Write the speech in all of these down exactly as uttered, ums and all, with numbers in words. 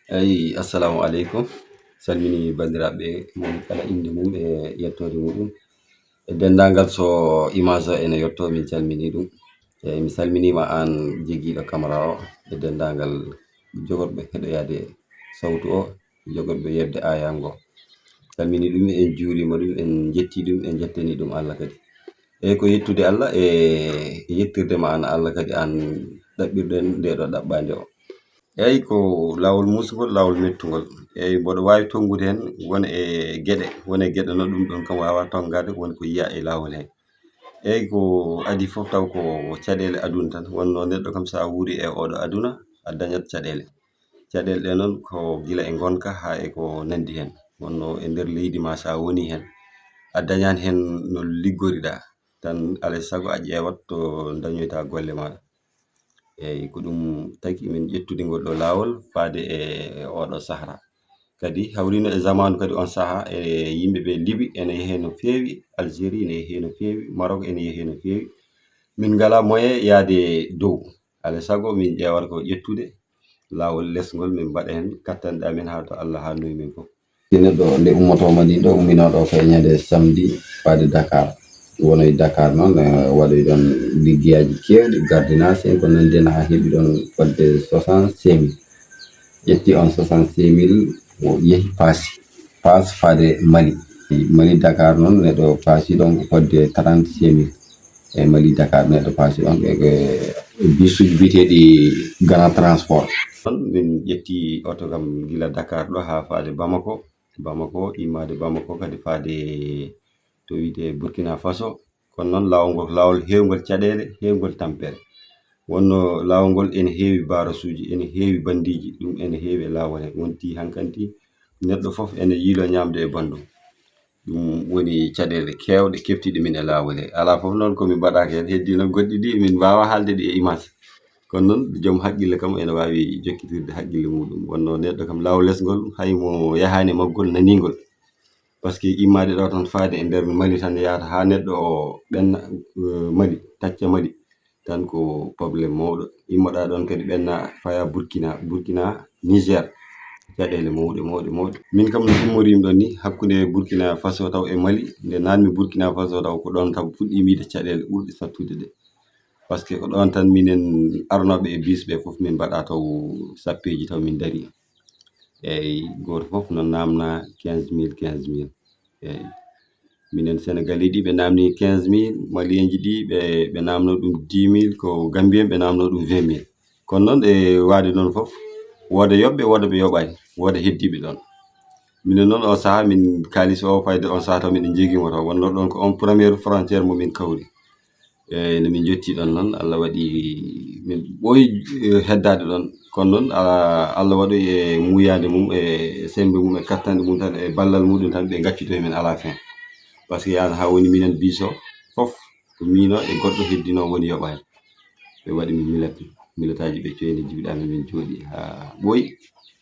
Eyi, assalamu aleykum. Salmini banndiraaɓe, moni kala innde mum e yettoode muɗum. E denndaangal so image o ene yetto, min calmini ɗum. Eyi, mi salminiima aan jegiiɗo kamera o, e denndaangal jogorɓe heɗoyaade sawtu o, jogorɓe yeɓde aayango. Salmini ɗum, en njuuriima ɗum, en njetti ɗum, en njettani ɗum Allah kadi. Eyi, ko yettude Allah e yettirde ma aan Allah kadi, aan ɗaɓɓirɗen nde ɗo ɗaɓɓaande o. Eyi, ko laawol muusngol, laawol mettungol. Eyi, mboɗo waawi tonngude heen, won e geɗe, won e geɗe no ɗum ɗoon kam waawaa tonngaade, won ko yiyaa e laawol heen. Eyi, ko adii fof taw ko caɗeele aduna tan. Wonno neɗɗo kam, so a wuuri e oɗo aduna, a dañat caɗeele. Caɗeele ɗe noon ko gila e ngonka haa e ko nanndi heen. Wonno e nder leydi ma, so a woni heen, a dañaani heen no liggoriɗaa, tan alaa e sago a ƴeewat to dañoyta golle maaɗa. Eyi, ko ɗum tagi min ƴettude ngol ɗo laawol faade e oɗo sahra. Kadi hawrino e zamaanu kadi, on sahaa e yimɓe ɓe Libi ene yehee no feewi, Algérie ene yehee no feewi, Maroc ene yehee no feewi. Min ngalaa moyen yaade dow. Alaa e sago min ƴeewata ko ƴettude laawol lesngol, min mbaɗa heen kattanɗe amen haa to Allah haannoyi min fof. Si neɗɗo nde ummotooma ni ɗo, umminooɗo ko e ñande samedi faade Dakar. Wonoy Dakar noon, eh, waɗoy ɗon liggeyaaji keewɗi, gardiennage en ko nanndi en haa heɓi ɗon fodde soixante-cinq mille. Ƴetti on soixante-cinq mille, o yehi Paasi. Paas faade Mali. Mali Dakar noon, neɗɗo paasi ɗon ko fodde trente-cinq mille. E Mali Dakar, neɗɗo paasi ɗon e, e bisuuji biyeteeɗi Grand Transport. Ɗon min ƴetti oto kam gila Dakar ɗo haa faade Bamako. Bamako, immaade Bamako kadi faade to wiyetee Burkina Faso. Kono noon laawol ngol ko laawol heewngol caɗeele, heewngol tampere. Wonno laawol ngol ene heewi baarasuuji, ene heewi banndiiji, ɗum ene heewi e laawol he. Wonti hankanti neɗɗo fof ene yiilo ñaamde e banndum. Ɗum woni caɗeele keewɗe keftiiɗe min e laawol he. Alaa fof noon ko min mbaɗaaka heen, heddii noon goɗɗi ɗi min mbaawaa haalde ɗi e image. Kono noon joom haqqille kam ene waawi jokkitirde haqqille muuɗum. Wonno neɗɗo kam laawol lesngol hay mo yahaani e maggol nanii ngol. Par ce que immaade ɗo tan faade e nder Mali tan yaata haa neɗɗo o ɓenna, eh, Mali, tacca Mali. Tan ko problème mawɗo. Immoɗaa ɗon kadi ɓenna faya Burkina, Burkina, Niger. Caɗeele mawɗe, mawɗe, mawɗe. Min kam no immoriimi ɗon ni hakkunde Burkina Faso taw e Mali. Nde naatmi Burkina Faso taw ko ɗon taw fuɗɗiimi yiide caɗeele ɓurɗe sattude ɗe. Par ce que ko ɗon tan minen arnooɓe e bus ɓe fof min mbaɗa taw sappeeji taw min ndarii. Eyi, gooto fof no naamna quinze mille, quinze mille. Eyi. Minen Sénégalais ɗi ɓe naamni quinze mille, Malienji ɗi ɓe, ɓe naamno ɗum dix mille, ko Gambien ɓe naamno ɗum vingt mille. Kono noon e waade noon fof, wooda yoɓɓe, wooda ɓe yoɓaani, wooda heddiiɓe ɗoon. Minen noon on sahaa, min kaalis o fayde on sahaa taw miɗen njegiimo taw. Wonno ɗoon ko on première frontière mo min kawri. Eyi, no min njetti ɗoon noon, Allah waɗi min ɓooyi, eh, heddaade ɗoon. Kono noon, ah, Allah waɗi e muuyaade mum, e semmbe mum, e kattanɗe mum tan, e ballal muɗum tan, ɓe ngaccutoyi min à la fin. Par ce que yaani haa woni minen biso fof, ko miino e goɗɗo heddino woni yoɓaani. Ɓe waɗi min milat, milataaji ɓe coyni jibiɗaami min jooɗi haa ɓooyi.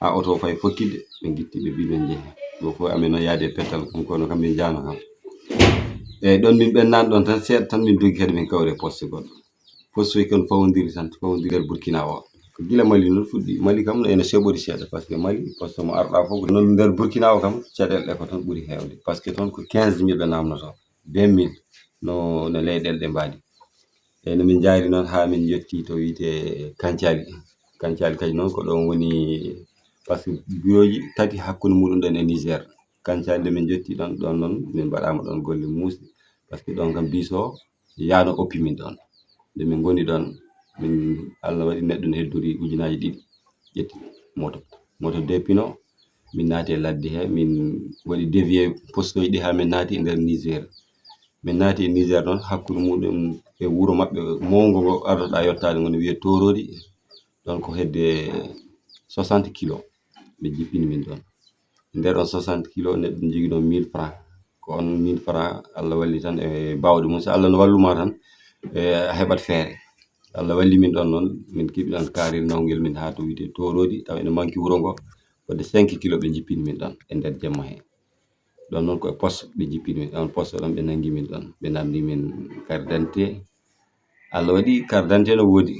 Haa oto o fayi fokkitde, ɓe ngitti ɓe mbii men njehe. Ɗo fof amen noon yaade e pettal kam, kono kam min njaano kam. Eyi, ɗon min ɓennaani ɗon tan seeɗa tan min doggi kadi min kawri e poste goɗɗo. Poste uji kon fawondiri tan, fawondiri nder Burkina o. Ko gila Mali noon fuɗɗi. Mali kam no ene seɓori seeɗa, par ce que Mali, poste mo arɗa fof, ko noon nder Burkina o kam, caɗeele ɗe ko toon ɓuri heewde. Par ce que toon ko quinze mille ɓe naamnotoo, vingt mille no, no leyɗeele ɗe mbaadi. Eyi, no min njaari noon haa min njetti to wiyetee Kancali. Kancali kadi noon ko ɗoon woni, par ce que bureauji tati hakkunde muɗum ɗoon e Niger. Kancali nde min njetti ɗoon, ɗoon noon min mbaɗaama ɗoon golle muusɗe. Par ce que ɗoon kam biso yaano oppi min ɗoon. Nde min ngoni ɗoon, min, Allah waɗi neɗɗo ne heddori ujunaaji ɗiɗi. Ƴetti moto, moto deux pino, min naati e ladde he, min waɗi dévier poste uji ɗi haa min naati e nder Niger. Min naati e Niger noon, hakkunde muɗum e wuro maɓɓe mawngo ngo ardoɗaa yottaade ngo ne wiyee Torodi. Ɗoon ko hedde soixante kilos ɓe jippini min ɗoon. Nder on soixante kilos, neɗɗo ne jogii ɗoon mille francs. Ko on mille francs, Allah walli tan e baawɗe mum. So Allah no wallu ma tan, e, a heɓat feere. Allah walli min ɗoon noon, min keɓi ɗoon kaarel nawngel min haa to wiyetee Torodi, tawa ene manki wuro ngo. Fodde cinq kilos ɓe jippini min ɗoon e nder jemma he. Ɗoon noon ko e poste ɓe jippini min. Ɗoon poste ɗoon ɓe nanngi min ɗoon. Ɓe naamndi min carte d'identité. Allah waɗi carte d'identité no woodi.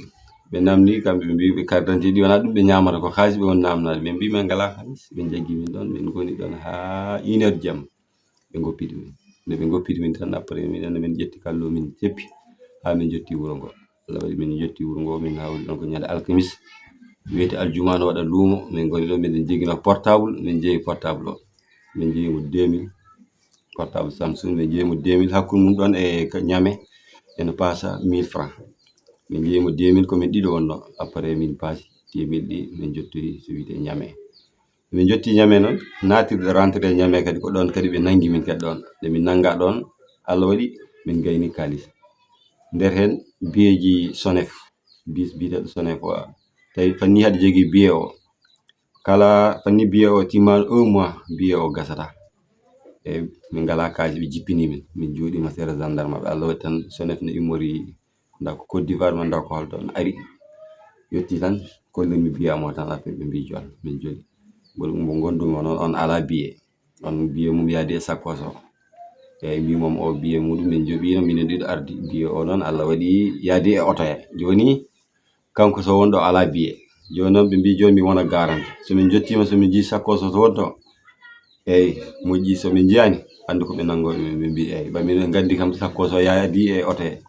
Ɓe namdi kamɓe, ɓe mbi ɓe carte d'identité ɗi wona ɗum ɓe ñamata, ko xaalis ɓe woni namnaade. Ɓe mbi men ngalaa xaalis, ɓe njaggi min ɗon, min ngoni ɗon haa une heure jam. Ɓe ngoppidi min. Nde ɓe ngoppidi min tan, après min, min ƴetti kallo, min ceppi haa min jotti wuro ngo. Allah waɗi min jotti wuro ngo, min hawri ɗon ko ñande alkamis. Wiyete aljuma no waɗa luumo, min ngoni ɗo, miɗen jogino portable, min jeeyi portable o. Min jeeyi mo deux mille, portable Samsung, min jeeyi mo deux mille, hakkunde mum ɗon e ka Ñame, ene paasa mille francs. Min jeeyi mo deux mille, ko min ɗiɗo wonno, après min paasi deux mille ɗi, min jottoyi so wiyete Ñame. Min jotti Ñame noon, naatirde rentrée Ñame kadi, ko ɗon kadi ɓe nangi min kadi ɗon. Nde min nanga ɗon, Allah waɗi min gayni kaalis. Nder heen biyeeji Sonef, bis biyeteeɗo Sonef o, tawi fanni haɗa jogii biye o. Kala fanni biye o timmaani un mois, biye o gasata. E min ngalaa kaalis, ɓe jippini min. Min jooɗiima sera gendarme maɓɓe. Allah waɗi tan Sonef no immori, nda ko Côte d'Ivoire, ma nda ko holto, no ari. Yetti tan, kollirmi biye am o tan, après ɓe mbi joon, min jooɗi. Mboɗo, mbo ngondumi o noon, on alaa biye. On biye mum yaadi e sakkos o. Eyyi, mbimam o biye muɗum min joɓino, minen ɗiɗo ardi. Biye o noon Allah waɗi yaadi e oto he. Jooni kanko so wonɗo alaa biye. Jooni noon ɓe mbi jooni mi wona garante. So min jottima, so min jii sakkos o so wonto, eyyi, moƴƴi, so min jiyani, anndi ko ɓe nanngoɓe min, ɓe mbi eyyi. Ba min gandi kam sakkos o yaadi e oto he.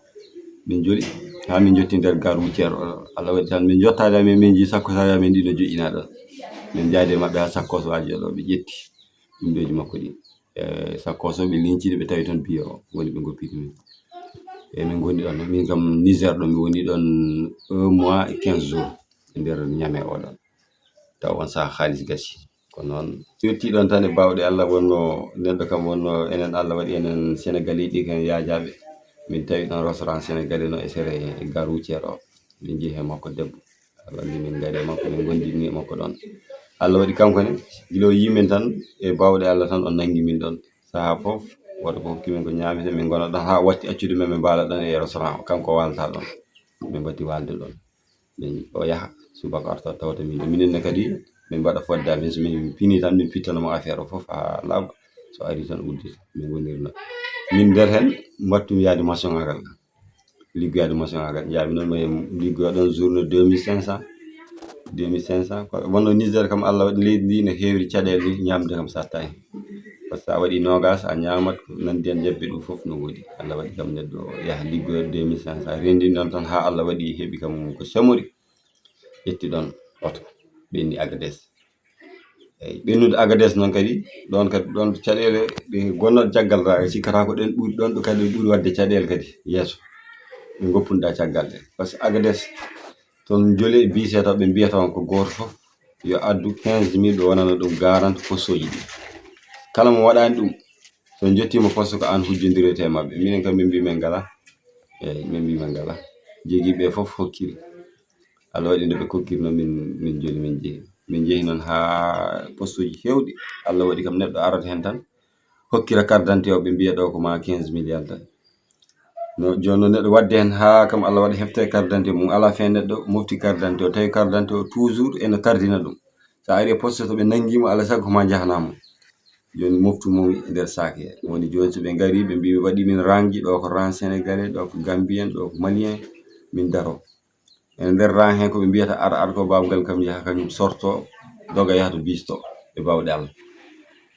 Min joli haa min jotti nder gare routière o. Allah waɗi tan min jottaade, min, min jii sakkos o, min ɗiɗo joƴƴina ɗon. Min jaadi e maɓɓe haa sakkos o addi ɗo, ɓe ƴetti ɗum ɗoji makko ɗi. E sakkos o ɓe lincide, ɓe tawi toon biye o woni ɓe goppiti min. E min ngoni ɗon, min kam Niger ɗo mi woni ɗon un mois et quinze jours e nder Niamey o ɗon. Taw on saha haalis gasi. Ko noon, firti ɗon tan e baawɗe Allah, wonno neɗɗo kam wonno enen, Allah waɗi enen Sénégalais ɗi ken yaajaaɓe. Min tawi ɗon restaurant sénégalais no e sere e gare routière o. Min njehi he makko debbo. Allah walli min ngari e makko, min gondini e makko ɗon. Allah waɗi kanko ne, gila o yii min tan, e baawɗe Allah tan, o nangi min ɗon. Saha fof, wota ko hokki min ko ñaameten, min ngona ɗon haa watti accude men, min mbaala ɗon e restaurant o. Kanko o waalata ɗon. Min mbatti waalde ɗon. Min, o yaha, subaka arta tawta min ɗo. Minen ne kadi, min mbaɗa fodde amen. So min fini tan, min pittana mo affaire o fof haa laaɓa. So ari tan uddita, min ngoniri noon. Min nder heen, mbattumi yaade maçon-aagal. Liggoyaade maçon-aagal. Njaami noon, mi liggoya ɗoon journée deux mille cinq cents. Deux mille cinq cents. Ko wonno Niger kam, Allah waɗi leydi ndi ne heewi caɗeele, ni ñaamde kam sattaani. Par ce que a waɗi noogaas, a ñaamat, ko nanndi heen ñebbe, ɗum fof no woodi. Allah waɗi kam neɗɗo yaha liggoya deux mille cinq cents. Renndi noon tan haa Allah waɗi heɓi kam ko samori. Ƴetti ɗon oto, ɓenni Agades. Eyi, ɓennude Agades noon kadi, ɗon kadi, ɗon caɗeele ɗe gonnoo caggal, ta sikkata ko ɗen ɓuri, ɗon ɗo kadi ɓuri waɗde caɗeele kadi yeeso. Ɓe ngoppunɗa caggal ɗe. Par ce que Agades, toon jole biise taw ɓe mbiyata on ko gooto fof yo addu quinze mille, ɓe wonana ɗum garante poste uji ɗi. Kala mo waɗaani ɗum, so jottiima poste ko aan hujjondirete e maɓɓe. Minen kam min mbi min ngala. Eyi, min mbi min ngala. Jegiiɓe fof hokkiri. Allah waɗi nde ɓe kokkiri noon min, min joli min jehi. Min jehi noon haa poste uji heewɗi. Allah waɗi kam neɗɗo arata heen tan, hokkira carte d'identité o, ɓe mbiya ɗo ko ma quinze mille yalta. No, jooni noon neɗɗo waɗde heen haa kam Allah waɗa hefte carte d'identité mum. Ala fin neɗɗo mofti carte d'identité o, tawi carte d'identité o toujours ene tardina ɗum. So a ari e poste so ɓe nanngi mo, alaa sago ko ma njahanaa mo. Jooni moftu mum e nder saak he. Woni jooni so ɓe ngari, ɓe mbi ɓe waɗi min rangji, ɗo ko rang sénégalais, ɗo ko gambien, ɗo ko malien, min daro. E nder rang he ko ɓe mbiyata ar ar ko baawgal kam yaha kañum sorto, doga yaha to bisto e baawɗe Allah.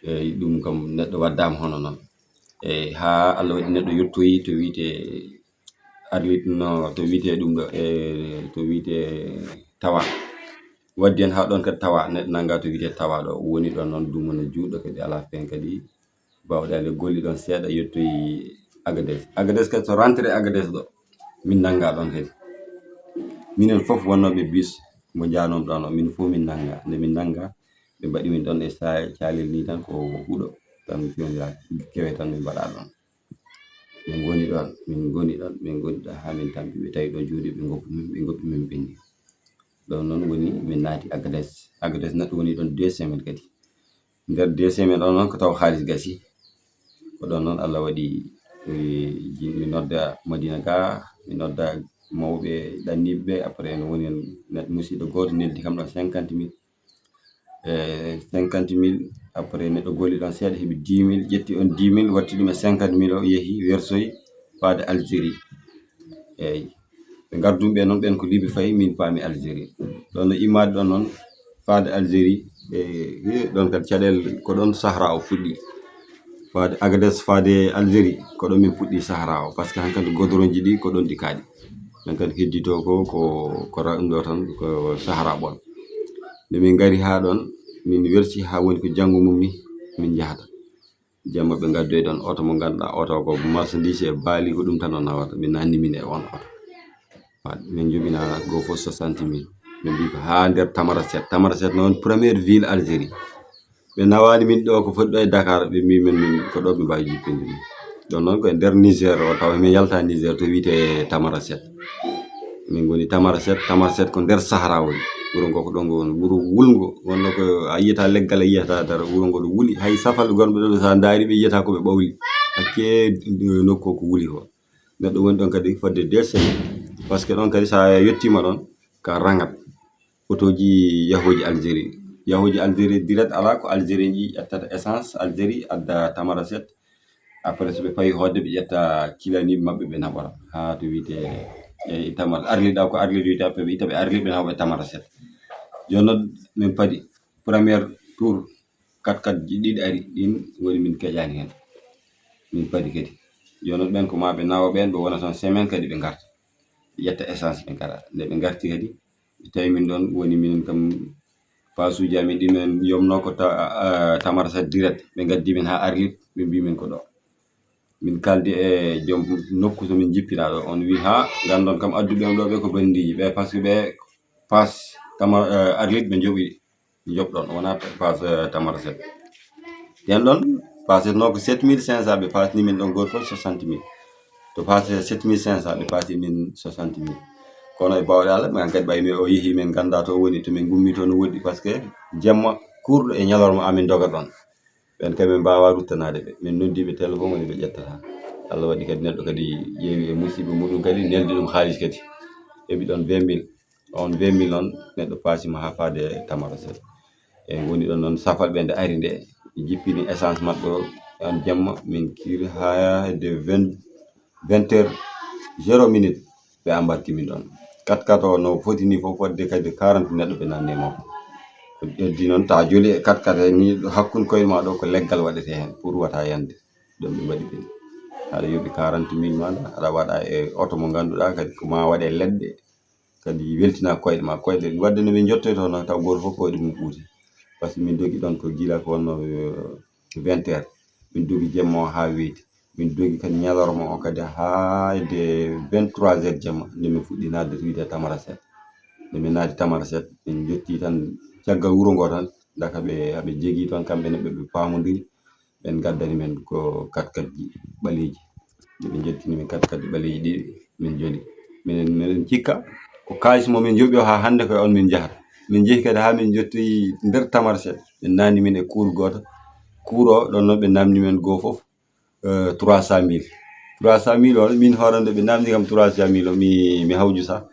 Eyi, ɗum kam neɗɗo waɗdaama hono noon. Eyi, haa Allah waɗi neɗɗo yettoyi to wiyetee Arlit no to wiyetee ɗum ɗo, e to wiyetee Tawa. Waddi heen haa ɗoon kadi Tawa, neɗɗo nannga to wiyetee Tawa ɗo. Woni ɗoon noon duumo no juutɗo kadi alaa fen kadi. Baawɗe Allah golli ɗoon seeɗa, yettoyi Agades. Agades kadi so rentré Agades ɗo, min nannga ɗoon kadi. Minen fof wonnooɓe bus mo njaanoo-mi ɗoon o, min fof min nannga. Nde min nannga, ɓe mbaɗi min ɗoon e sa-, caalel nii tan ko huɗo, tan mi fewndira kewe tan min mbaɗa ɗoon. Min ngoni ɗoon, min ngoni ɗoon, min ngoni ɗoon haa min tampi, ɓe tawi ɗo juuɗe, ɓe ngoppi min, ɓe ngoppi min ɓenni. Ɗoon noon woni min naati Agades. Agades neɗɗo woni ɗoon deux semaines kadi. Nder deux semaines ɗoon noon ko taw haalis gasi. Ko ɗoon noon Allah waɗi, eh, jin-, mi nodda Madina ga, mi nodda mawɓe ɗanniiɓe ɓe, après no woni heen neɗɗo musiɗɗo gooto neldi kam ɗoon cinquante mille. E cinquante mille, après neɗɗo golli ɗoon seeɗa, heɓi dix mille, ƴetti on dix mille, watti ɗum e cinquante mille, o yehi, wersoyi, faade Algérie. Eeyi. Ɓe ngardumi ɓe noon, ɓen ko Libi fayi, min paami Algérie. Ɗon no immaade ɗon noon, faade Algérie, e, e, ɗon kadi caɗeele ko ɗon Sahara o fuɗɗi. Faade Agadez, faade Algérie, ko ɗon min puɗɗi Sahara o, parce que hankadi godoronji ɗi ko ɗon ɗi kaaɗi. Hankadi hedditoo ko, ko, ko ra-, ɗum ɗo tan, ko Sahara ɓon. Nde min ngari haa ɗon, min werti haa woni ko janngo mum ni, min njahata. Jamma ɓe ngaddoyi ɗon oto mo ngannduɗaa, oto ko marchandise e baali, ko ɗum tan o nawata. Ɓe nanni min e on oto. Wa-, min jogina goo fof soixante mille. Ɓe mbi ko haa nder Tamaracet. Tamaracet noon première ville Algérie. Ɓe nawani min ɗo ko foti ɗo e Dakar, ɓe mbi min, min ko ɗo ɓe mbawi jippinde min. Ɗon noon ko e nder Niger o, taw min yalta Niger to wiyetee Tamaracet. Min ngoni Tamaracet, Tamaracet ko nder Sahara woni. Wuro ngo ko ɗon ngo woni, wuro wulngo, wonno ko a yiyata leggal, a yiyata dara, wuro ngo ɗo wuli. Hay safalɓe gonɓe ɗo, so a ndaari ɓe yiyata ko ɓe ɓawli. Hakke nokku o ko wuli ko. Neɗɗo woni ɗon kadi fodde deux semaines. Parce que ɗon kadi so a yettiima ɗon, ka rangat. Otooji yahooji Algérie. Yahooji Algérie direct alaa, ko Algérie ji ƴettata essence, Algérie adda Tamaracet. Après, so ɓe pawi hoodde, ɓe ƴetta kilaniiɓe maɓɓe, ɓe naɓora haa to wiyetee, e, Tamar-, Arlit, ɗa ko Arlit wiyetee, après ɓe itta ɓe Arlit, ɓe naɓa ɓe Tamaracet. Jooni noon min padi première tour, quatre-quatre ji ɗiɗi ari, ɗin woni min keƴaani heen. Min padi kadi. Jooni noon ɓen ko maa ɓe nawa ɓen, ɓe wona toon semaine kadi ɓe ngarta. Ɓe ƴetta essence ɓe ngara. Nde ɓe ngarti kadi, ɓe tawi min ɗon, woni minen kam, paasuuji amin ɗi min yomno ko ta-, a, a, Tamaracet direct. Ɓe ngaddi min haa Arlit, ɓe mbi min ko ɗo. Min kaldi e joom nokku to min jippinaa ɗo. On wi, "Haa, nganndon kam adduɓe am ɗo ɓe ko banndiiji ɓe, parce que ɓe paas Tama-, eh, Arlit ɓe njoɓi, njoɓɗon, wonaa paas, eh, Tamaracet." Nden ɗon, paas no ko sept mille cinq cents ɓe paasni min ɗon, gooto fof soixante mille. To paas sept mille cinq cents ɓe paasi min soixante mille. Kono e baawɗe Allah, min hankadi ɓay mi o yehi, min ngannda to woni, to min ngummi to no woɗɗi, parce que jemma kuurɗo e ñalorma amin doga ɗon. Ɓen kay min mbaawaa ruttanaade ɓe. Min noddi ɓe téléphone, woni ɓe ƴettata. Allah waɗi kadi neɗɗo kadi ƴeewi e musiɓɓe muɗum kadi, neldi ɗum haalis kadi. Heɓi ɗon vingt mille. On vingt mille noon, neɗɗo paasima haa faade Tamaracet. E woni ɗon noon, safalɓe nde ari nde, ɓe jippini essence maɓɓe o, on jemma, min kiiri haa de vingt, vingt heures zéro minute, ɓe embarki min ɗon. Quatre-quatre o no foti ni fof, fodde kadi quarante neɗɗo ɓe nanni e makko. Ko heddi noon, ta joli e quatre-quatre he ni, ɗo hakkunde koyɗe ma ɗo, ko leggal waɗete heen pour wata yande. Ɗum ɓe mbaɗi ɓe. Aɗa yoɓi quarante mille ma, aɗa waɗa e oto mo ngannduɗaa kadi ko ma waɗe leɗɗe, kadi weltina koyɗe ma. Koyɗe, wadde no min njottoyto noon, taw gooto fof koyɗe mum ɓuuti. Parce que min dogi ɗon ko gila ko wonno, eh, vingt heures. Min dogi jemma o haa weeti. Min dogi kadi ñalorma o kadi haa de vingt-trois heures jemma, nde min fuɗɗi naatde to wiyetee Tamaracet. Nde min naati Tamaracet, min njotti tan caggal wuro ngo tan, daka ɓe, aɓe jegi toon kamɓe ne, ɓe, ɓe paamodiri. Ɓen ngaddani men ko quatre-quatre ji ɓaleeji. Nde ɓe njottini min quatre-quatre ji ɓaleeji ɗiɗi, min joli. Minen, minen cikka ko kaalis mo min njoɓi o haa hannde ko e on min njahata. Min njehi kadi haa min njotti nder Tamaracet. Ɓe naani min e kuur gooto. Kuur o, ɗon noon ɓe naamni men goo fof, eh, trois cent mille. Trois cent mille o, min hoore nde ɓe naamni kam trois cent mille o, mi, mi hawju sah.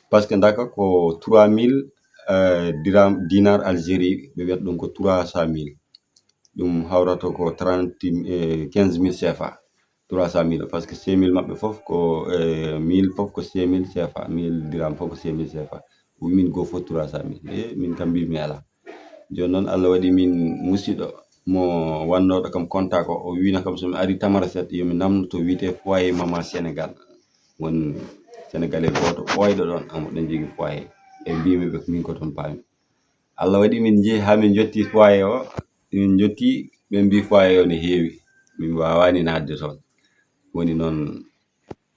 Parce que ndaka ko trois mille, eh, dirham, dinar Algérie, ɓe wiyata ɗum ko trois cent mille. Ɗum hawrata ko trente, eh, quinze mille C F A, trois cent mille, parce que cinq mille maɓɓe fof ko, eh, mille fof ko cinq mille C F A, mille dirham fof ko cinq mille C F A. O wi min goo fof trois cent mille. Eh, min kam mbimi alaa. Jooni noon Allah waɗi min musiɗɗo mo wannooɗo kam contact o, o wiino kam so mi ari Tamaracet yo mi naamno to wiyetee foyer Maman Sénégal. Won Sénégalais gooto ɓooyɗo ɗon, omo ɗon jogii foyer. E mbimi ɓe ko min ko toon paami. Allah waɗi min njehi haa min njotti foyer o, min njotti, ɓe mbi foyer o ne heewi, min waawaani naatde toon. Woni noon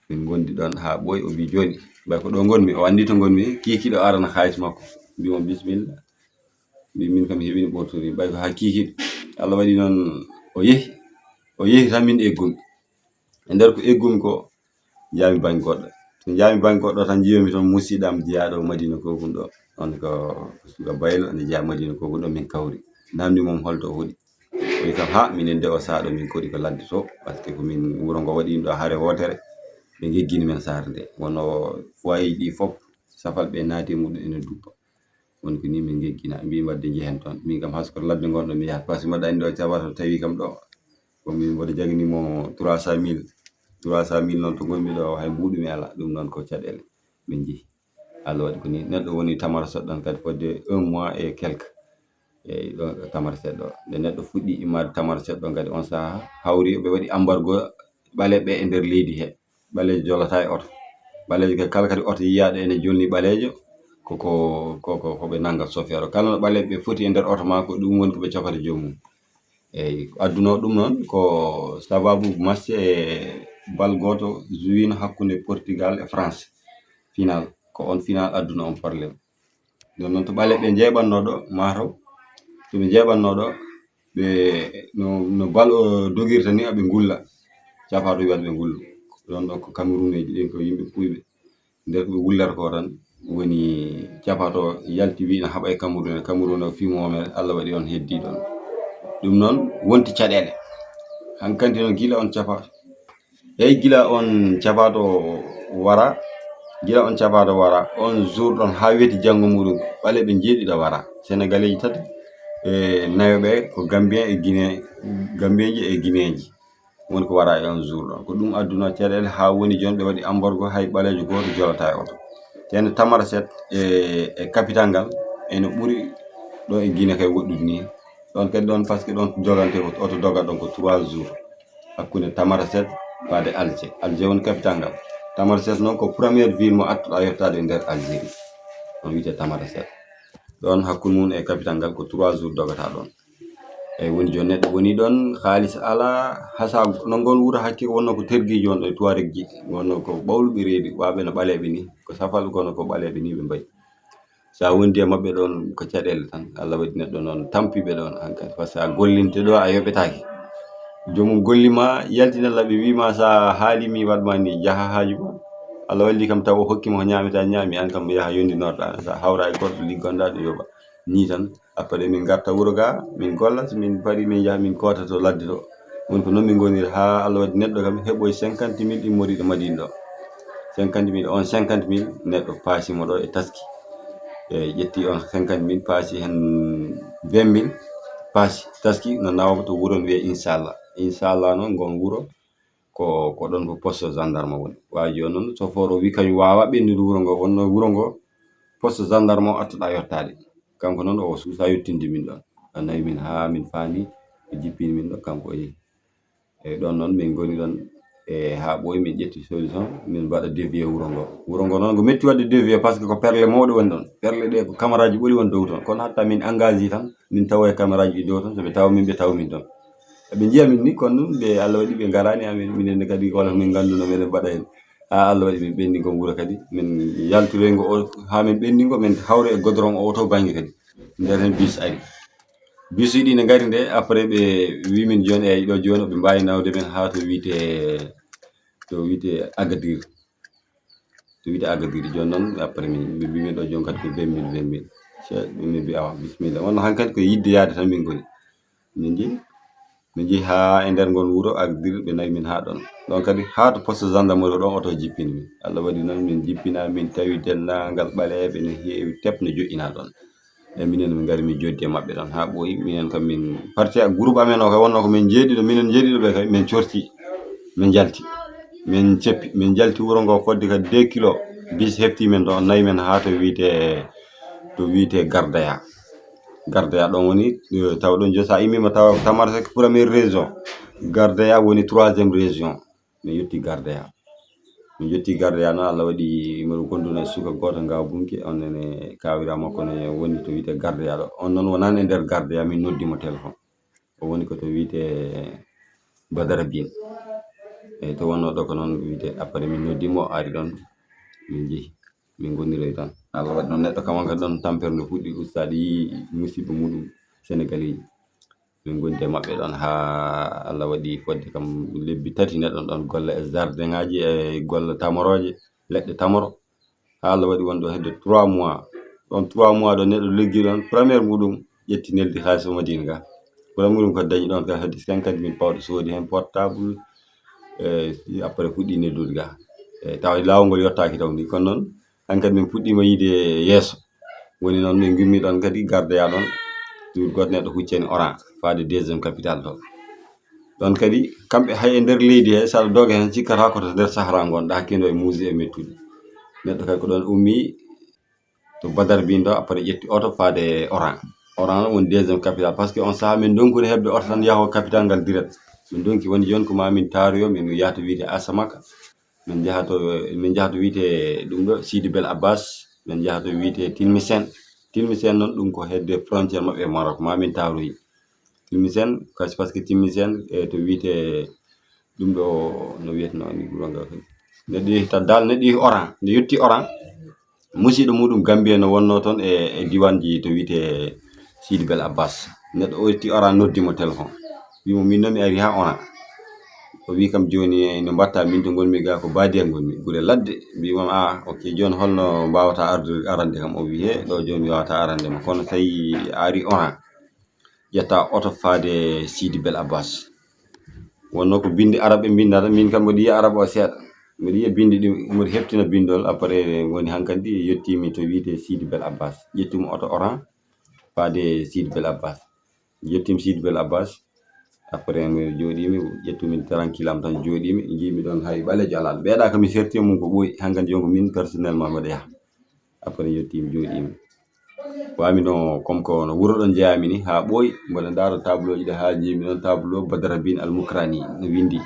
min ngondi ɗon haa ɓooyi, o mbi jooni, mbay ko ɗo ngonmi, o anndi to ngonmi, kiikiiɗo arana kaalis makko, mbi mo bismilla, mbi min kam heɓini ɓortoni, mbay ko haa kiikiiɗo. Allah waɗi noon o yehi, o yehi tan min eggumi. E nder ko eggumi ko, njaami baŋ goɗɗo. So njaami baŋ goɗɗo tan, njiyomi toon musiɗɗo am jeyaaɗo Madina Kogun ɗo. On ko suka Baylo, ene jeyaa Madina Kogun ɗo, min kawri. Namdi mum holto o hoɗi. O wi kam, "Ha, minen de o saaɗo min koɗi ko ladde to, parce que ko min wuro ngo waɗi ɗo hare wootere, ɓe ngeggini men saare nde." Wonno foyer ji ɗi fof, safal ɓe naati e muɗum ene duppa. Woni ko ni min ngeggina, mbi wadde njehen toon. Min kam, hasko ladde ngonɗo mi yahat, parce que mbaɗa anndi o caɓata tawi kam ɗo. Ko min mboɗo jagani mo trois cent mille. Trois cent mille noon to ngonmi ɗo, hay mbuuɗu mi alaa. Ɗum noon ko caɗeele. ɓe njehi. Allah waɗi ko ni, neɗɗo woni Tamarset ɗon kadi fodde un mois et quelque. Eyi, ɗo Tamarset ɗo. Nde neɗɗo fuɗɗi immaade Tamarset ɗon kadi, on saha hawri, ɓe waɗi embargo ɓaleeɓe e nder leydi he. Ɓaleejo jolata e oto. Ɓaleejo kadi, kala kadi oto yiyaaɗo ene jolni ɓaleejo, ko, ko, ko, ko, ko ɓe nannga sofeer o. Kala no ɓaleeɓe ɓe foti e nder oto ma, ko ɗum woni ko ɓe cokata joomum. Eyi, ko adduno ɗum noon, ko sababu match e bal gooto jouwino hakkunde Portugal e France. Final, ko on final adduno on problème. Nden noon to ɓaleeɓe njeeɓannoo ɗo, mataw, to ɓe njeeɓannoo ɗo, ɓe, no, no bal o dogirta ni, aɓe ngulla. Capaato wiyaade ɓe ngullu. Ɗon ɗo ko Camerounais ji ɗin, ko yimɓe puyɓe. Nder ko ɓe wullata ko tan, woni capaato yalti wi ina haɓa e Cameroun, Cameroun o fii mo men, Allah waɗi on heddi ɗon. Ɗum noon wonti caɗeele. Hankanti noon gila on capaato. Eyi, gila on capaato wara, gila on capaato wara, on jour ɗon haa weeti janngo muɗum, ɓaleeɓe njeeɗiɗo wara. Sénégalais ji tati, e nayo ɓe ko Gambien e Guinée, Gambienji e Guinéenji. Woni ko wara e on jour ɗon. Ko ɗum adduno caɗeele haa woni jooni ɓe waɗi embargo, hay ɓaleejo gooto jolata e oto. Ceerno Tamarset e, e capital ngal ene ɓuri ɗo e Guinée kay woɗɗude ni. Ɗon kadi ɗon, parce que ɗon jogante ko oto doga ɗon ko trois jours. Hakkunde Tamarset faade Alger. Alger woni capital ngal. Tamarset noon ko première ville mo attuɗa yottaade e nder Algérie. On wiyete Tamarset. Ɗon hakkunde mum e capital ngal ko trois jours dogata ɗon. Eyi, woni jooni neɗɗo woni ɗon, haalis alaa, hasa no ngon wuro hakke wonno ko tergiiji won ɗo e Tuwaregji, wonno ko ɓawluɓe reedu, waaɓe no ɓaleeɓe ni, ko safal kono ko ɓaleeɓe ni ɓe mbayi. So a wondi e maɓɓe ɗon, ko caɗeele tan. Allah waɗi neɗɗo noon tampiɓe ɗon hankadi, parce que a gollinte ɗo, a yoɓetaake. Joomum golli ma, yaltina laɓi, wi ma, so a haali mi waɗ ma ni, jaha haaju ma. Allah walli kam taw o hokki ma ko ñaameta, ñaami, an kam yaha yondinorɗa, so a hawra e goɗɗo liggonɗa ɗo yoɓa. Ni tan, après min ngarta wuro ga, min golla, so min paari min njaha min koota to ladde to. Woni ko noon min ngoniri haa Allah waɗi neɗɗo kam heɓoy cinquante mille immoriiɗo Madina ɗo. Cinquante mille, on cinquante mille neɗɗo paasi mo ɗo e taski. E ƴetti on cinquante mille paasi heen vingt mille paasi taski no nawama to wuro no wiyee Inchallah. Inchallah noon ngon wuro ko, ko ɗon ko poste gendarme woni. Waawi jooni noon chauffeur o wi kañum waawa ɓennude wuro ngo, wonno wuro ngo poste gendarme o attuɗa yottaade. Kanko noon o suusa yettinde min ɗon. A nawi min haa min faami, ɓe jippini min ɗo, kanko o yehi. Eyi, ɗon noon min ngoni ɗon, e haa ɓooyi min ƴetti solution, min mbaɗa dévier wuro ngo. Wuro ngo noon ko metti waɗde dévier parce que ko perle mawɗe woni ɗon. Perle ɗe ko camaraaji ɓuri won dow toon. Kono hatta min engagé tan, min tawa e camaraaji ɗi dow toon, so ɓe tawa min, ɓe tawa min toon. Ɓe njiya min ni, kono ɗum ɓe Allah waɗi ɓe ngaraani amin, minen ne kadi wala min ngannduno meɗen mbaɗa heen. Haa Allah waɗi min ɓenni ngon wuro kadi, min yaltoroy ngo o, haa min ɓenni ngo, min hawra e goudron o to bannge kadi. Nder heen bus ari. Bus ɗi ne ngari nde, après ɓe wi min jooni, eyi ɗo jooni ɓe mbaawi nawde min haa to wiyetee, to wiyetee Agadir. To wiyetee Agadir jooni noon, après min, ɓe mbi min ɗo jooni kadi ko vingt mille, vingt mille. Ce-, min mbi awa, bisimilla. Wonno hankadi ko yiɗde yahde tan min ngoni. Min njehi, min njehi haa e nder ngon wuro Agadir, ɓe nawi min haa ɗon. Ɗon kadi haa to poste gendarmerie ɗon oto jippini min. Allah waɗi noon min jippina, min tawi denndaangal ɓaleeɓe no heewi tep no joɗɗinaa ɗon. E minen min ngari min joddi e maɓɓe ɗon haa ɓooyi. Minen kam min parti groupe amen o kay wonno ko min njeeɗiɗo, minen njeeɗiɗo ɓe kay min corti, min njalti. Min ceppi, min njalti wuro ngo fodde ka deux kilo. Bis hefti min ɗo, nawi min haa to wiyetee, to wiyetee Gardaya. Gardaya ɗon woni, eh, tawa ɗon jooni so a immiima tawa Tamarset ko première région. Gardaya woni troisième région. Min yetti Gardaya. Min yetti Gardaya noon, Allah waɗi miɗo gonduno e suka gooto ngaw bunke, on nene kawira makko ne woni to wiyetee Gardaya ɗo. On noon wonaani e nder Gardaya, min noddi mo téléphone. O woni ko to wiyetee Badara Bin. Eyi, to wonnoo ɗo ko noon wiyetee, après min noddi mo, o ari ɗon, min njehi, min ngoniroy tan. Allah waɗi noon neɗɗo kam on kadi ɗon tampere nde fuɗɗi ustaade, yii musiba muɗum Sénégalais ji. Min ngondi e maɓɓe ɗon haa Allah waɗi fodde kam lebbi tati neɗɗon ɗon golla e jardin ŋaaji e golla tamorooje, leɗɗe tamoro. Haa Allah waɗi won ɗo hedde trois mois. Ɗon trois mois ɗo neɗɗo liggi ɗon, première muɗum ƴetti neldi haalis o Madina ga. Première muɗum ko dañi ɗon ka hedde cinquante mille pawɗo, soodi heen portable, e après fuɗɗi neldude ga. E tawa laawol ngol yottaaki taw ni, kono noon hankadi min puɗɗiima yiide yeeso. Woni noon min ngimmi ɗon kadi Gardaya ɗon. Duuɗi goɗɗo neɗɗo huccani Oran, faade deuxième capitale to. Ɗon kadi kamɓe hay e nder leydi he, so aɗa doga heen cikkata ko to nder Sahara ngon, ɗa hakkindo e muusi e mettude. Neɗɗo kadi ko ɗon ummi to Badar Bindo, après ƴetti oto faade Oran. Oran on woni deuxième capitale, parce que on saha min donkuri heɓde oto tan yaho capital ngal direct. Min donki woni jooni ko ma min taaroyo, min yaha to wiyete Asamaka, min njaha to, min njaha to wiyete ɗum ɗo Sidi Bel Abbas, min njaha to wiyete Tilmisen. Tilmisen noon ɗum ko hedde frontière maɓɓe e Maroc, ma min taaroyi. Tilmisen, kasi parce que Tilmisen e to wiyete ɗum ɗo no wiyeteno ni guro ngal kadi. Neɗɗo yehi ta dal, neɗɗo yehi Oran, nde yetti Oran, musiɗɗo muɗum Gambie no wonno toon e, e diwanji to wiyete Sidi Bel Abbas. Neɗɗo o yetti Oran, noddi mo téléphone. Wimo min noon mi ari ha Oran. O wi kam jooni no mbatta min to ngonmi ga ko Badia ngonmi, gure ladde. Mbimam a ok, jooni holno mbawata arde arande kam? O wi he ɗo jooni mi wawata arande ma, kono tawi a ari Oran, ƴetta oto faade Sidi Bel Abbas. Wonno ko bindi arab ɓe mbinda tan, min kam mboɗo yiya arab o seeɗa. Mboɗo yiya bindi ɗi, mboɗo heftina bindol, après woni hankadi yettimi to wiyete Sidi Bel Abbas. Ƴettumi oto Oran faade Sidi Bel Abbas. Yettimi Sidi Bel Abbas, après mi jooɗimi, ƴettumi tranquille am tan jooɗimi, jiimi ɗon hay ɓaleejo alaa. Ɓeeɗa kam mi serti e mum ko ɓooyi, hankadi jooni ko min personnellement mboɗo yaha. Après yettimi jooɗimi. Wami no comme ko no wuro ɗon jeyami ni ha ɓooyi, mboɗo ndaara tableau ji ɗo ha jiimi ɗon tableau Badara Bin Al Mukrani no windi.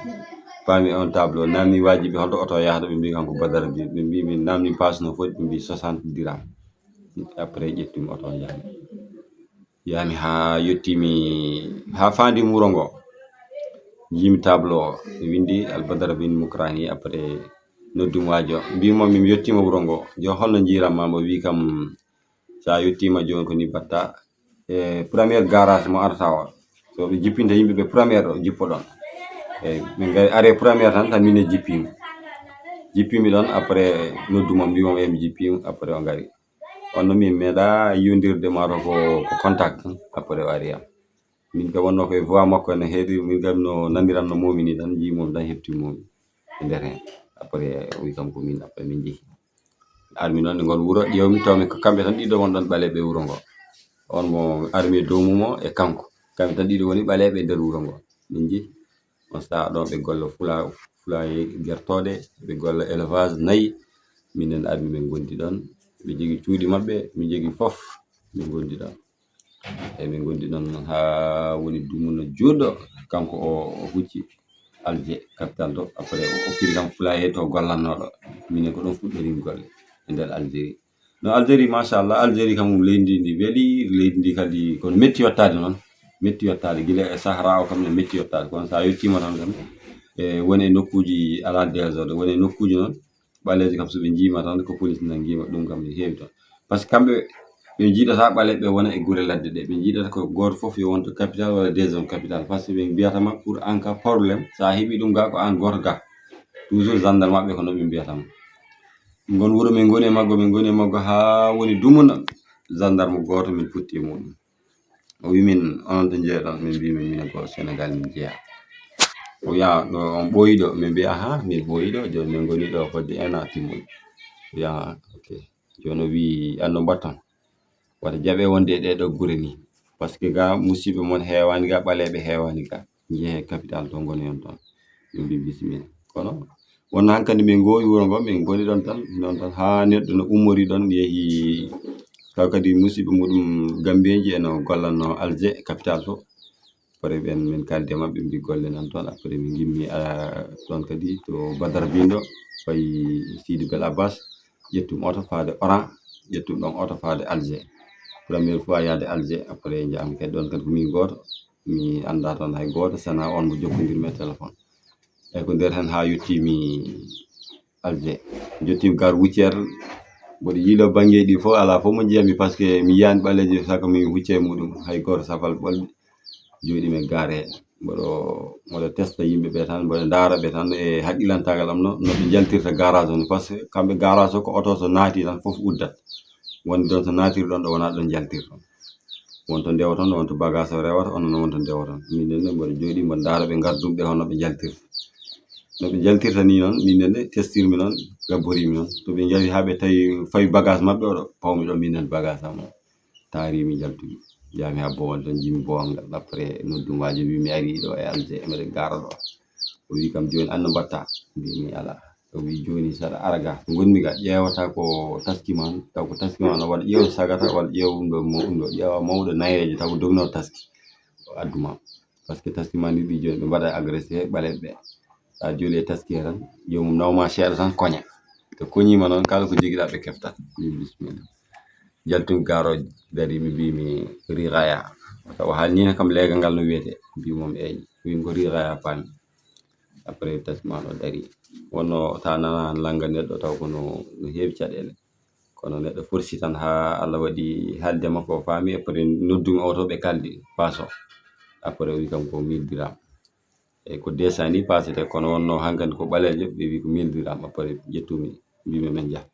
Pami on tableau, namni wajibi holto oto yahata, ɓe mbi kanko Badara Bin, ɓe mbi min namni passe no foti, ɓe mbi soixante dirham. Après ƴettumi oto jahmi. Yahmi ha yettimi ha fandi wuro ngo. Jiimi tableau o, ɓe windi Al Badara Bin Mukrani, après noddumi wajo, mbimo min yettima wuro ngo. Jo holno jiiranma? Mo wi kam sa yettima joni ko ni mbatta. E première garage mo arata o, so ɓe jippinta yimɓe ɓe première ɗo jippo ɗon. E min gari are première tan, tan min e jippimi. Jippimi ɗon, après nodduma mbimo e mi jippima, après o gari. On no min meeɗa yiwdirde ma to ko, ko contact tan, après o ari am. Min kam wonno ko e voix makko ene heedi, min kam no naniranno momi ni tan, jii momi tan, hefti momi e nder hen. Après o wi kam ko min, après min jehi. Armi noon e ngol wuro, ƴeewmi, tawmi ko kamɓe tan ɗiɗo won ɗon ɓaleeɓe wuro ngo. On mo armi e dow mum o e kanko, kamɓe tan ɗiɗo woni ɓaleeɓe e nder wuro ngo. Min jehi. On saha ɗon ɓe golla fula, fulaye gertooɗe, ɓe golla élevage nayi. Minen armi min gondi ɗon. Ɓe jogi cuuɗi maɓɓe, min jogi fof, min gondi ɗon. Eyi, min gondi ɗon ha woni dumunna juutɗo, kanko o, o hucci Alger, capital to. Après o okkiri kam fulaye to gollannoɗo. Minen ko ɗon fuɗɗorin golle e nder Algérie. No Algérie, machallah, Algérie kam leydi ndi weeli, leydi ndi kadi kono metti yettaade noon. Metti yettaade, gila e Sahara o kam ne metti yettaade. Kono sa yettima tan kam, e woni e nokkuji ala désordre, woni e nokkuji noon, ɓaleejo kam so ɓe jiima tan ko police nangiima, ɗum kam ne heewi toon. Par ce que kamɓe ɓe jiiɗata ɓaleeɓe wona e gure ladde ɗe, ɓe jiiɗata ko gooto fof yo won to capital walla deuxième capital. Par ce que ɓe mbiyata ma pour en cas problème, sa heɓi ɗum ga ko an gooto ga. Toujours gendarme maɓɓe ko no ɓe mbiyata ma. Ngon wuro min ngoni e maggo, min ngoni e maggo ha woni dumunna, gendarme gooto min putti e muɗum. O wi min, onon to jeeɗon? Min mbi min, minen ko Sénégal min jeeya. O wiya ɗo on ɓooyi ɗo? Min mbi aha, min ɓooyi ɗo, joni min ngoni ɗo fodde un an timmuɗo. O wiya ok. Joni o wi an no mbatton? Wata jaɓe wonde e ɗeɗo gure ni. Par ce que ga musiɓɓe mon heewani ga, ɓaleeɓe heewani ga. Jehe capital to ngoni on toon. Min mbi bisimilla. Kono wonno hankadi min ngoowi wuro ngo, min ngoni ɗon tan, non tan ha neɗɗo no ummori ɗon, yehi taw kadi musiɓɓe muɗum Gambiyeji eno gollanno Alger capital to. Après ɓen min kaldi e maɓɓe, mbi golle nan toon. Après min ngimmi, ah, ɗon kadi to Badara Bindo, fayi Sidi Bel Abbas, ƴettumi oto faade Oran, ƴettumi ɗon oto faade Alger. Première fois yaade Alger, après njaami kadi ɗon kadi ko min gooto, mi annda toon hay gooto, sana on mo jokkondirmi e téléphone. Eyyi, ko nder hen ha yettimi Alger. Jottimi gare routière, mboɗo yiilo banngeeji ɗi fof, alaa fof mo njiyatmi, par ce que mi yiyaani ɓaleejo saka mi hucca e muɗum, hay gooto safal ɓolɓe. Jooɗimi e gare he, mboɗo, mboɗo testa yimɓe ɓe tan, mboɗo ndaara ɓe tan e haqqilantaagal am no, no ɓe njaltirta garage o ni, par ce que kamɓe garage o ko oto so naati tan fof uddat. Wonde ɗon so naatiri ɗon ɗo wona ɗon njaltirta. Won to ndewoton, won to bagage o rewata, onon won to ndewoton. Minen ne mboɗo jooɗi, mboɗo ndaara ɓe ngardumɓe hono ɓe njaltirta. No ɓe njaltirta ni noon, minen ne testirmi noon, gabborimi noon. To ɓe njawi haa ɓe tawi fawi bagage maɓɓe oɗo, pawmi ɗo minen bagage am o. Taarimi njaltumi. Njahmi haa Bowal, toon njimi Bowal ngal. Après noddum waajo, mbi mi ari ɗo e Alger, emeɗen gaara ɗo. O wi kam jooni an no mbatta? Mbimi alaa. O wi joni saɗa ara ga to gonmi ga ƴeewata ko taski man, taw ko taski man o waɗa ƴeew sagata walla ƴeew ɗum ɗo mo ɗum ɗo ƴeewa mawɗo nayeejo taw ko dognor taski o adduma. Parce que taski man ni ɗi joni ɓe mbaɗa agressé ɓaleɓe ɓe. Sa joli e taski he tan jomum nawma seeɗa tan koña. To koñima noon kala ko jogiɗa ɓe keftat. Min bismilla. Jaltumi garooji dari mi mbimi riraya. Tawa haalnino kam leegal ngal no wiyete mbimom eyi win ko riraya paami. Après taski man o dari wonno ta nana langa neɗɗo taw kono no heewi caɗele. Kono neɗɗo forsi tan ha Allah waɗi haalde makko o faami après noddumi oto ɓe kaldi paso. Après o wi kam ko mille dirham. Eyyi ko deux cents ni pasete kono wonno hankadi ko ɓaleejo ɓe wi ko mille dirham après ƴettumi mbimi men jaha.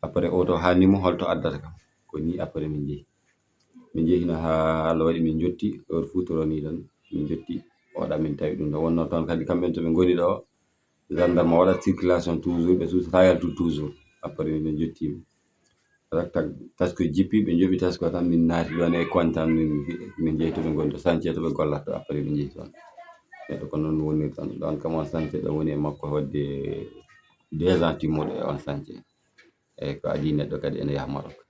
Après oto haalnimo holto addata kam ko ni après min jeehi. Min jeehi hino ha Allah waɗi min jotti heure fuu to roni tan min jotti. Oɗa min tawi ɗum ɗo wonno toon kadi kamɓen to ɓe ngoni ɗo gendarme waɗa circulation toujours ɓe suusata yaltu toujours. Après min jottimi taski jippi ɓe joɓi taski tan min naati ɗon e koñ tan min jeehi to ɓe ngoni to sance to ɓe gollata to après ɓe jeehi toon. Neɗɗo ko noon woniri tan ɗon kam on sance ɗo woni e makko wadde deux ans timmuɗo e on sance. Eyyi ko adii neɗɗo kadi ene yaha Maroc.